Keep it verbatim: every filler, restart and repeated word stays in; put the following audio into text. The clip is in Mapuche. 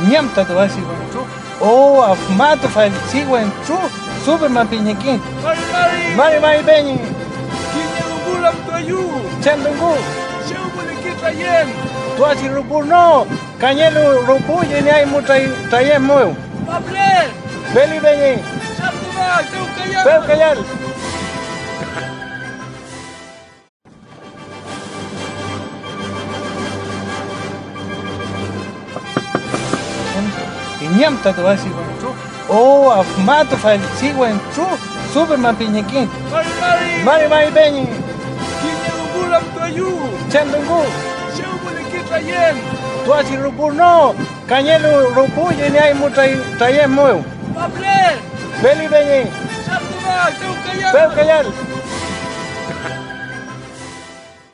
Ñam ta tüfachi wentru. O, afmatufalchi wentru, Superman pingeki. Mari, mari. Mari, mari, peñi. Kiñe dungu ramtuayu. Chem dungu? Chew müleki trayen. Tüfachi rüpü no, kangelu rüpü yenieay mu tray-, trayen mew. Pable. Feli peñi. Chem dungu, pewkayal. Pewkayal. Kiñe am ta tüfachi wentru. O, afmatufalchi wentru, Superman pingeki. Mari, mari. Mari, mari, peñi. Kiñe dungu ramtuayu. Chem dungu? Chew müleki trayen. Tüfachi rüpü no, kangelu rüpü yenieay mu tray-, trayen mew. Pable. Feli peñi. Chem dungu, pewkayal. Pewkayal.